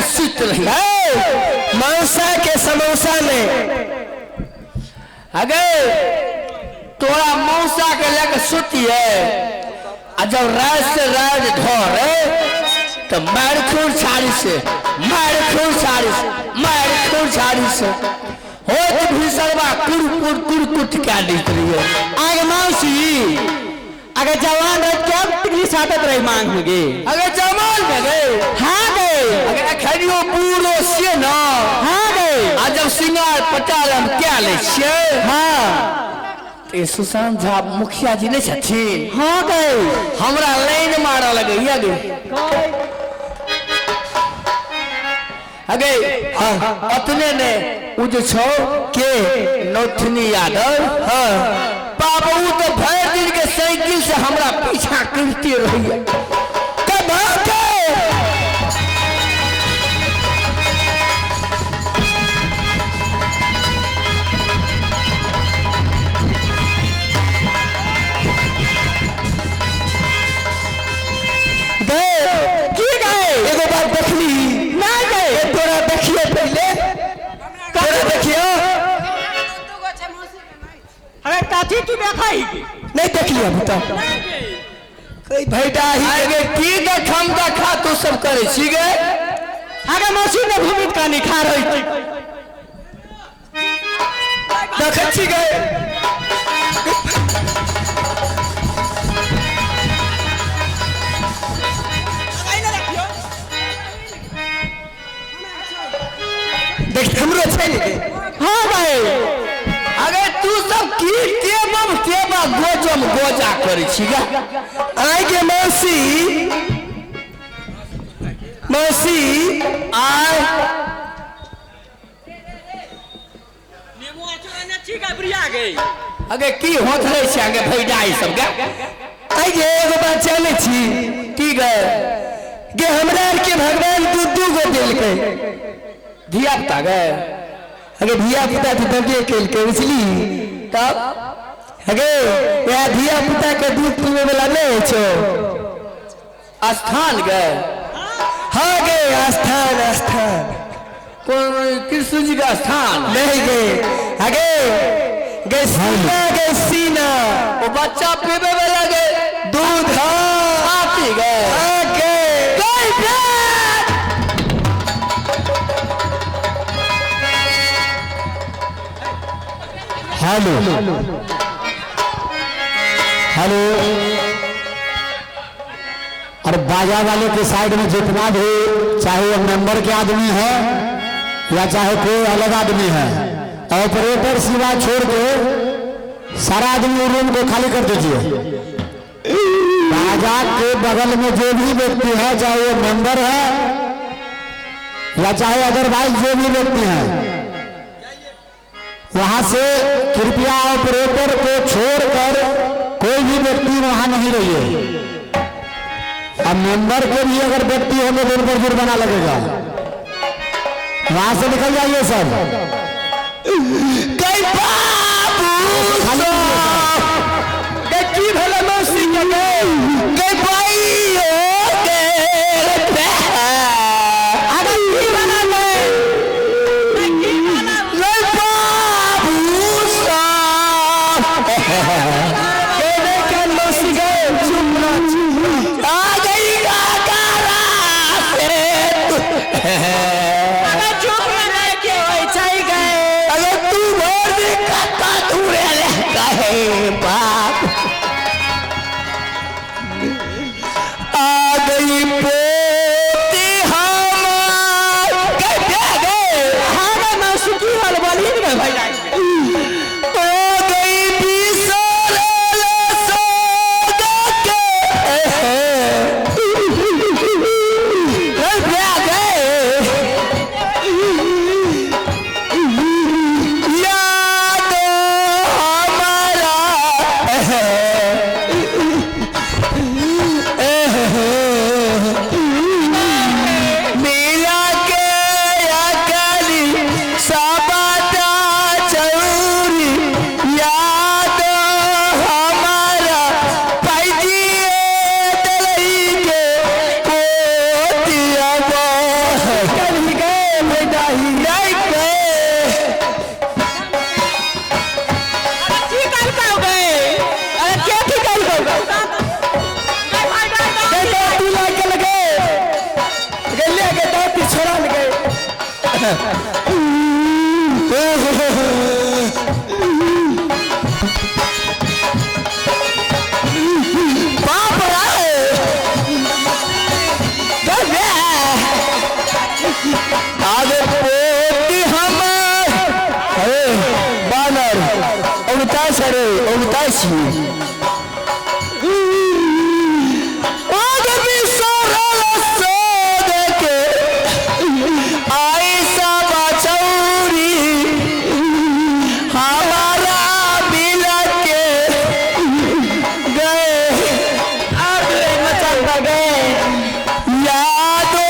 के सुति रही। मौसा के समोसा में। अगे तोरा मौसा के लेके सुतिए आ जब रात से रात धरे तो मार खूर छाड़ी से, मार खूर छाड़ी से, मार खूर छाड़ी से होत भिसरवा कुरकुर कुरकुट क्या दैत रहिए। आगे मौसी अगर जवान रह क्या टिकली साटत रही मांग में गे। अगर जवान में गए। हाँ गए। अगर अखनियो बूढ़ो से ना। हाँ गए। आ जब सिंगार पटार हम क्या ले छियै। हाँ। ते सुशांत झा मुखिया जी नहीं छथिन। हाँ गए। हमरा लाइन मारऽ लगैया गे। अगे हाँ अतने ने उ जे छौ के नौथनी यादव। हाँ बाबू तो भरि दिन के साइकिल से हमरा पीछा करते रहिए। कब के गए की गए? एगो बार देखली ना गए। तोरा देखियो पहले, तोरा देखियो। अरे काथी तू देखा ही नहीं देखली अभी तक। कई भैटा ही आगे की देखम देखा तू सब करे छी गे। आगे मौसी ने भूमित का निखा रही थी। देखै छी गे। देख हमरो छै ने गे। हाँ गए। अरे तू सब की टेबम टेबा गोजम गोजा करे छी गे। आइ गे मौसी, मौसी आय अगे की होत रहे छै आगे भैडा ई सब गे। आइ गे एगो बात जानै छी की गे? गे हमरा आर के भगवान दू दू गो देलकै धिया पुता गे। अगे धिया पुता तऽ दबे केलकै बुझली। तब अगे वएह धिया पुता के दूध पीबै वाला नहि छौ स्थान गे। हाँ गे स्थान, स्थान कोन कृष्ण जी का स्थान नहीं गे। अगे गे सीना, गे सीना ओ बच्चा पीबे वाला गे दूध। हाँ छाती गे। हाँ गे। गई भेड़। हेलो हेलो, और बाजा वाले के साइड में जितना भी चाहे वो मेंबर के आदमी है या चाहे कोई अलग आदमी है, ऑपरेटर सिवा छोड़ के सारा आदमी रूम को खाली कर दीजिए। बाजा के बगल में जो भी व्यक्ति है, चाहे वो मेंबर है या चाहे अदरवाइज जो भी व्यक्ति है, वहां से कृपया ऑपरेटर को छोड़कर कोई भी व्यक्ति वहां नहीं रहिए। अब मेंबर के भी अगर व्यक्ति होंगे तो उन पर जुर्माना लगेगा। वहां से निकल जाइए सब। गई बाबू गे की भेलै मौसी के गे? गई भाइयो गे। आगे की बना गए? ले बाबू साहब। के नहीं के मौसी गे चुप ना चुप। आ गई काकारा से तू। अरे चुप ना के होई छै गए। अरे तू भर दे कत्ता दूरे रहता है बाप। आ गई पोती हमार गए गए। हाँ गए मौसी की हाल बोली ने भाई। आ गई बिसरल सोग के। गए गए। बाप रे गए आगे पोती हमर। अरे बानर उगता सरे उगता छी आगे बिसरल सोद के आई सब चौरी हमारा बिल के गए आर मचान पर गए। यादो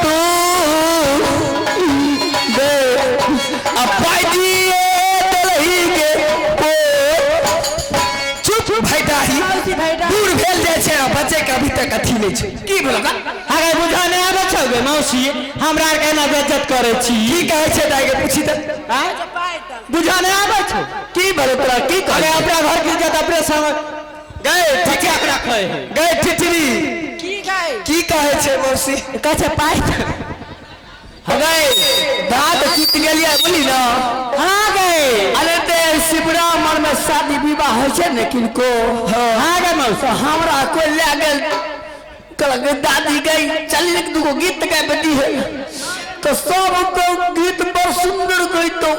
तू गए अपाजिए दलही के को। चुप भैटाही, दूर भेल जाइ छै आ बच्चे के अभी तक अथी नहि छै। की भेल? अगर बुझा नहि आबै छौ गे मौसी, हमरा आर के एना बेइज्जत करै छी। की कहै छै दाइ के पूछी तऽ। आँय? बुझा नहि आबै छौ? की भेल तोरा? की अरे कहले? अपना घर के इज्जत अपने समझ गए बचा के रखै है। गए ठिठरी, की कहै छै मौसी? कहै छै पाइ। गए दाँत टूट गेलियै बोली ना। हाँ गए। अरे ते शिवरामन में शादी विवाह होइ छै ने किनको? हाँ गे मौसी। तो हमरा कोई ले गेल, कहलक दादी गई चल एक दूगो गीत गाबती है। तो सब को गीत बड़ सुंदर गई तो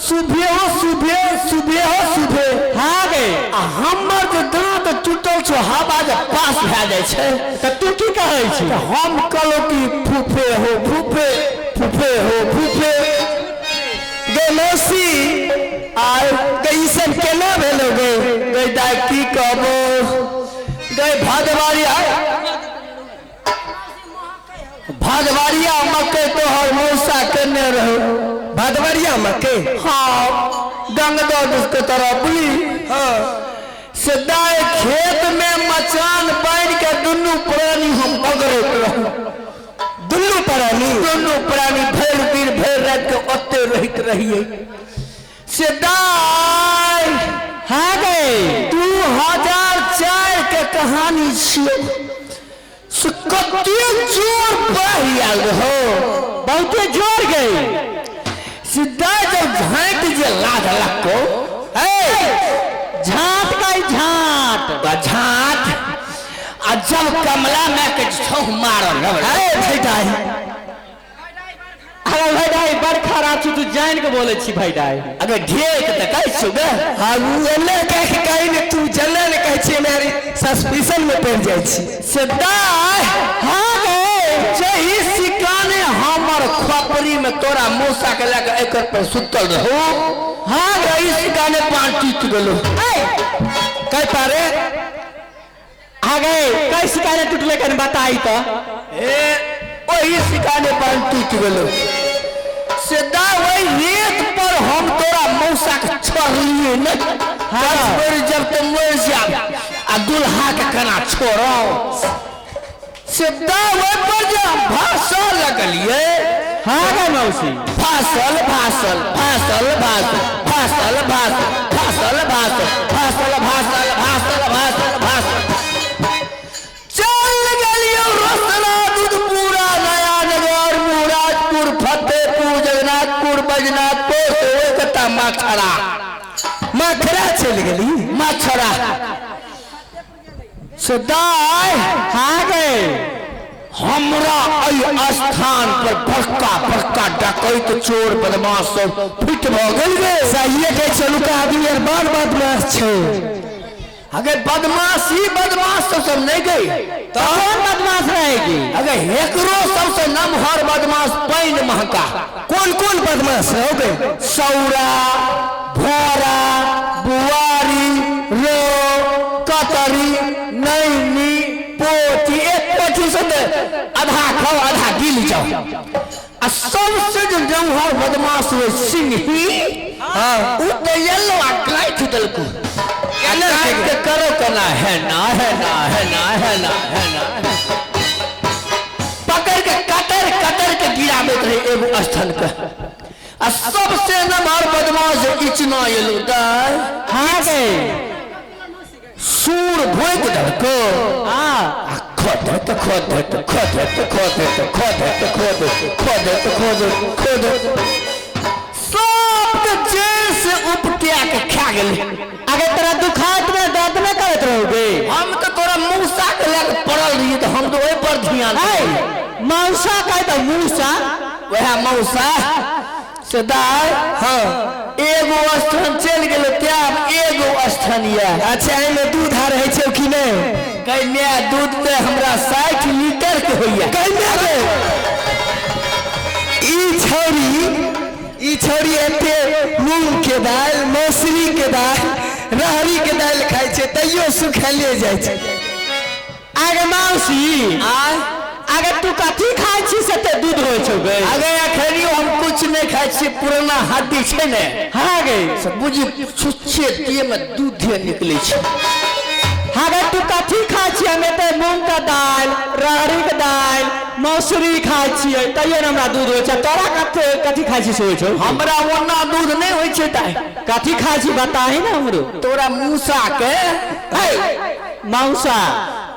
सुबह हो सुबह सुबह हो सुबह। हाँ गे। आ हमर जे दाँत टूटल छौ हवा जे पास भए जाइ छै। तऽ तू की कहै छी? तऽ हम कहलहुँ कि फूफे हो फूफे, फूफे हो फूफे। गे मौसी आय गे ई सब केना भेलो गे? गई दाइ की कहबो गई, भदवारिया भदवारिया मकई तोहर मौसा केने रहो। भदवरिया मकई? हाँ, गंगदौड़ के तरफ बुली। हाँ। से दाइ खेत में मचान बान्हि के दुनू प्राणी हम बगरैत रहू। दुनू प्राणी? दुनू प्राणी भरि दिन भरि राति के ओते रहैत रहियै। से दाइ हाँ गए। 2004 के कहानी छियै, से कते जोर बाढ़ि आयल रहो। बहुते जोर गई। सीधा जब झाँट जे लाद लक्को। झाँट गई झाँट। आ झाँट आ जब कमला माय के छौह मारल। अरे भैटाही। अरे भाई बड़ खराब छी तू, जान के बोले छी भाई दाई। अगर ढेर के तऽ कहै छियौ गे। हाँ उ एने कह के कही ने, तू जल्ला ने कहै छियै, मेरे सस्पिशन में पड़ जाइ छी। से दाइ हाँ गए। जही सिकाने हमर खोपड़ी में तोरा मौसा के लए के एकर पर सुतल रहो। हाँ गए। जही सिकाने पान टूटि गेलो। कह पारे? आ गए कै सिकाने टूटले कन बताई तो। ए ओही सिकाने पान टूटि गेलो। से दाइ ओहि रेत पर हम तोरा मौसा के छोड़लियै ने। हाँ। मरि जब तऽ मरि जायब आ दुल्हा के केना छोड़ब। से दाइ ओहि पर जे हम भाषण लगलियै। हाँ गए मौसी। भाषल भाषल भाषल भाषल भाषल भाषल भाषल भाषल भाषल भाषल भाषल भाषल भाषल चल गेलियौ रोसना दूधपुरा नया नगर मुरादपुर फतेहपुर जगन्नाथपुर बैजनाथपुर से ओहि मछरा। मखरा चलि गेली? मछरा से दाइ हाँ गए। हमरा एहि स्थान पर बड़का बड़का डकैत चोर बदमाश सब फिट भऽ गेल गे। सहिए कहै छै, लुका आदमी आर बड़ बदमाश छै। अगर बदमाशी बदमाश सब सब नहीं गई तो कौन बदमाश रहेगी? अगर हेकरो सबसे नमहर बदमाश पानि महका। कोन कोन बदमाश रहो गए? सौरा भोरा बुआरी रो कतरी नैनी पोठी, एक पोठी से तो आधा खाओ आधा गिल जाओ। आ सबसे जो नमहर बदमाश हुए सिंही। हाँ। उ तो येलो आ काटि देलको। काटि के करो केना है ना है ना है ना है ना है ना है। पकड़ के कतर कतर के गिराबैत रहे एगो स्थान के। आ सबसे नमहर बदमाश इचना एलो दाइ। हाँ गए। सूर भोंकि देलको। हाँ। आ खोदत खोदत खोदत खोदत खोदत खोदत खोदत दे तो खो दे खो दे सब के जेल से उपटिया के खा गेलै। अगर तोरा दुखात में दर्द न करत रहोगे? हम तो तोरा मौसा के लग पड़ल रहिए तो हम तो ओहि पर ध्यान है मौसा कहे तो मूसा वह मौसा से दाय। हाँ एगो स्थान चल गेलो त्याब एगो स्थान ये। अच्छा एहिमे दूध आ रहै छै कि नहि? गै दूध ते हमरा 60 लीटर के होइया। गै रे ई छौरी एते मूंग के दालि मौसरी के दालि रहरी के दालि खाइ छै तैयो सुखाइले जाइ छै। आगे मौसी अगर तू कथी खाइ छी से ते दूध होइ छौ गे? अगे अखनियो हम कुछ नहीं खाइ छी पुराना हड्डी छै ने। हाँ गे से बुझी छुच्छे देह में दूध निकलै छै। हाँ गे तू कथी खाइ छी? हमे ते मूंग के दालि रहरी के दालि मौसरी खाइ छियै तैयो ने हमरा दूध होइ छै। तोरा कथी खाइ छी से होइ छौ? हमरा ओना दूध नहीं होइ छै ताहि। कथी खाइ छी बताही ने हमरो। तोरा मूसा के है मौसा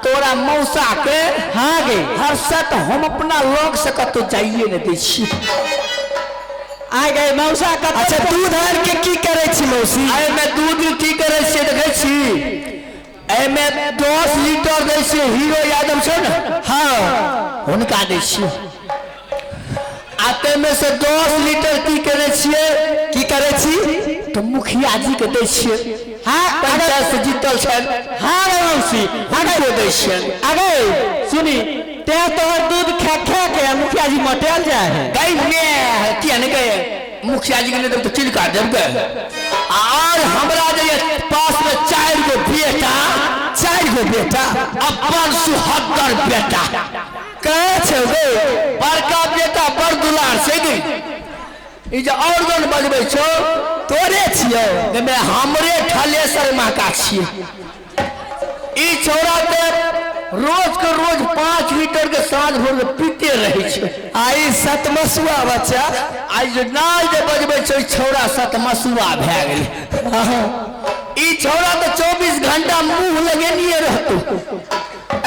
तोरा मौसा के। हाँ गे हर्षत हम अपना लोग से कतौ जाइए नहीं दै छी। आ गए मौसा कतौ। अच्छा दूध आर के की करै छी मौसी? एहिमे दूध की करै छियै देखै छी एहिमे 10 लीटर दै छियै हीरो यादव छै ने। हाँ हुनका दै छियै आ ताहिमे से 10 लीटर की करै छियै? की करै छी? तो मुखिया जी के दै छियै। हाँ पंचायत से जीतल छनि। हाँ रे मौसी हुनको दै छियनि। अगे सुनी ते तोहर दूध खा खा के मुखिया जी मटेल जाए है। गई मैं किया नहीं गए मुखिया जी के नहीं देब तो चिलका देब गए। और हमरा जे पास में 4 गो बेटा 4 गो बेटा अपन सुहद्दर बेटा कहाँ छौ गे? बड़का बेटा बड़ दुलार छै गे। ई जे और गन बजबै छौ तोरे छियौ? गमे हमरे ठलेसर महका छियै। ई छौड़ा ते रोज के रोज 5 लीटर के साँझ भोर के पीते रहै छै। आई सतमसुआ बच्चा आई जे नाल जे बजबै छै छौड़ा सतमसुआ भए गेलै। ई छौड़ा तऽ 24 घंटा मुँह लगेनिए रहतौ।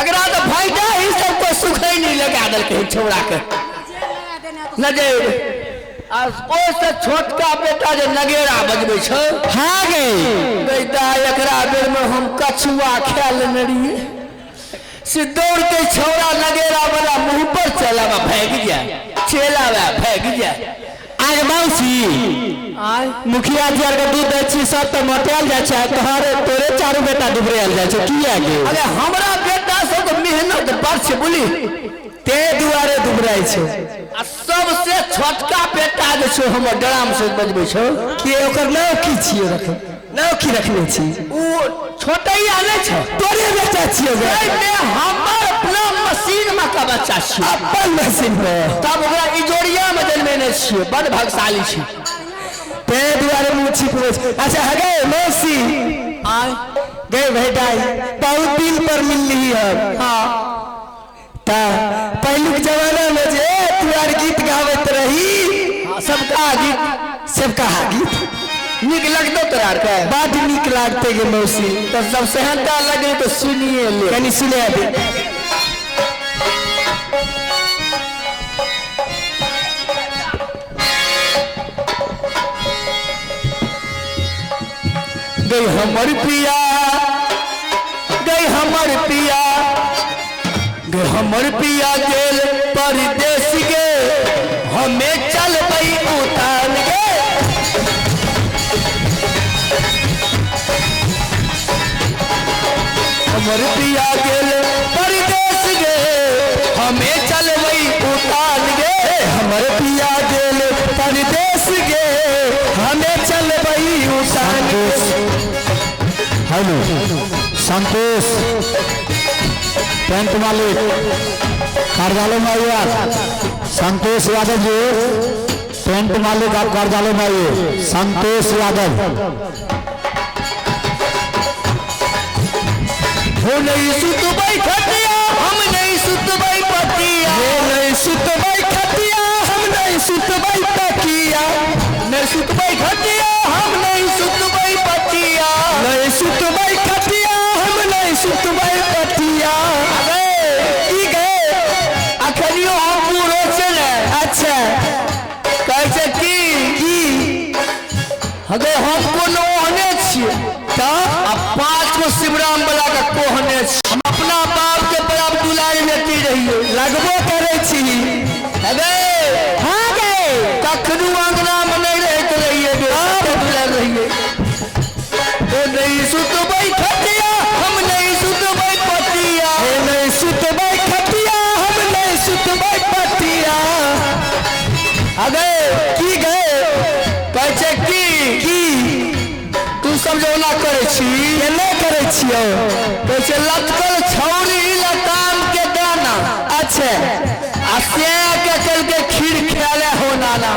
एकरा तऽ फायदा ही सबको सुखै नहीं लगा देलकै छौड़ा के नजर। आ ओहिसँ छोटका बेटा जे नगेरा बजबै छै। हाँ गे बेटा एकरा बेरमे हम कछुआ खा लेने रहियै से दौड़ के छौड़ा नगेरा वाला मुँह पर चलावा भागि जाए चलावा भागि जाए। आगे मौसी मुखिया जी आर के दूध दै छी सब तऽ मटेल जाइ छै तोहरे तोरे चारू बेटा दुबरायल जाइ छै किया गे? अरे हमरा बेटा सबके मेहनत बड़ छै बुझली ते दुआरे दुबराइ छै। आ सबसे छोटका बेटा जे छै हमर ड्राम से बजबै छौ के ओकर नाम की छियै? रखने नाम की रखने छी? ओ छोटैया नहि छै तोरे बेटा छियै गे? एहिमे हमर अपना मशीन मे का बच्चा छियै। अपन मशीन मे तब ओकरा इजोरिया मे जन्मेने छियै बड़ भाग्यशाली छै ते दुआरे मुँह छिपबै छै। अच्छा हगे मौसी आय गए भेटाई बहुत दिन पर मिलली हम। हाँ ता पहिलुक जमाना में जे तू आर गीत गाबैत रही सबका गीत सबका गीत नीक लगतौ तोरा आरके? बड नीक लागतै गे मौसी। तऽ सब सेहनता लगे तो सुनिए ले कनि सुना दे। गई हमर पिया गई हमर पिया गई हमर पिया गेल परदेश गे हमें चलबै उतान गे। हमर पिया गेल परदेश गे हमें चलबै उतान गे। हमर पिया गेल परदेश गे हमें चलबै उतान गे। हेलो संतोष टेंट मालिक कार्यालय में आइए आप। संतोष यादव जी टेंट मालिक आप कार्यालय में आइए। संतोष यादव हो नहीं सुतबै खटिया हम नहीं सुतबै पतिया नहीं सुतबै खटिया हम नहीं सुतबै तकिया नहीं सुतबै खटिया हम नहीं सुतबै पतिया नहीं सुतबै खटिया हम नहीं सुतबै पतिया। अरे की गए अखनियो हम बूढ़ो छै ने। अच्छा हगे हम कोनो ओहने छियै तऽ आ 5 गो शिवराम वाला के कोहने छी। हम अपना बाप के बराबर दुलारी बेटी रहियै। लगबो करै छी। हगे हाँ गे कखनो अंगना में नहीं रहते रहिए, दुलार रहिए। ओ नहीं सुतबै खटिया हम नहीं सुतबै पटिया। हे नहीं सुतबै खटिया हम नहीं सुतबै पटिया। अगे की गए कहै छै की की तू सब जौना करै छी केना करै छियौ? कहै छै लटकल छौरी लताम के दाना। अच्छा आ से के कलके खीर खाले हो नाना।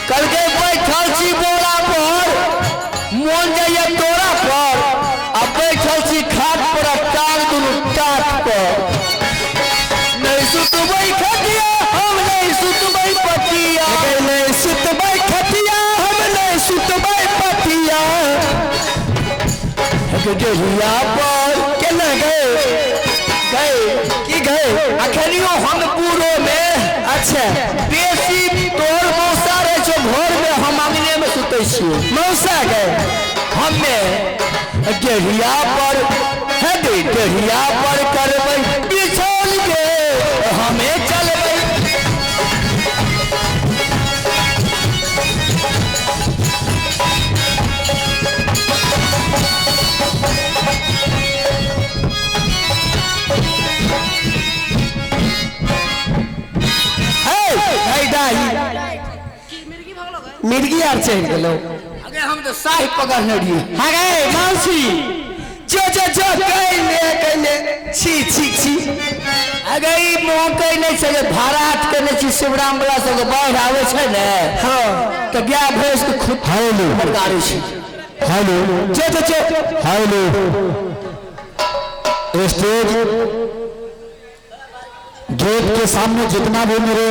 कलके बैठल छी बोरा पर मोन जाइए तोरा पर आ बैठल छी खाट पर आ टांग दुनू टाट पर। नहीं सुतबै खटिया हम नहीं सुतबै पटिया। हे नहीं सुतबै खटिया हम नहीं सुतबै पटिया। डेहिया पर केना गए गए की गए? अखनियो हम पूरो में अच्छा बेसी तोर मौसा रहे छौ घर में, हम अंगने में सुतै छियै। मौसा गए हमे डेहिया पर है डेहिया पर करबै बिछौल के हमे चलबै। मिर्गी आर चढ़ि गेलौ। अगे हम तो साहि पकड़ने रहियै। हाँ गे मौसी जो जो जो कहने कहने छी छी छी। अगे ई मौकै नहि छै जे भाड़ाट के नहि छी। शिवराम वाला सबके बाढ़ि आबै छै ने हाँ तऽ गाय भैंस के खुद हेलो गाड़ी छै। हेलो जो जो जो हेलो स्टेज गेट के सामने जितना भी मेरे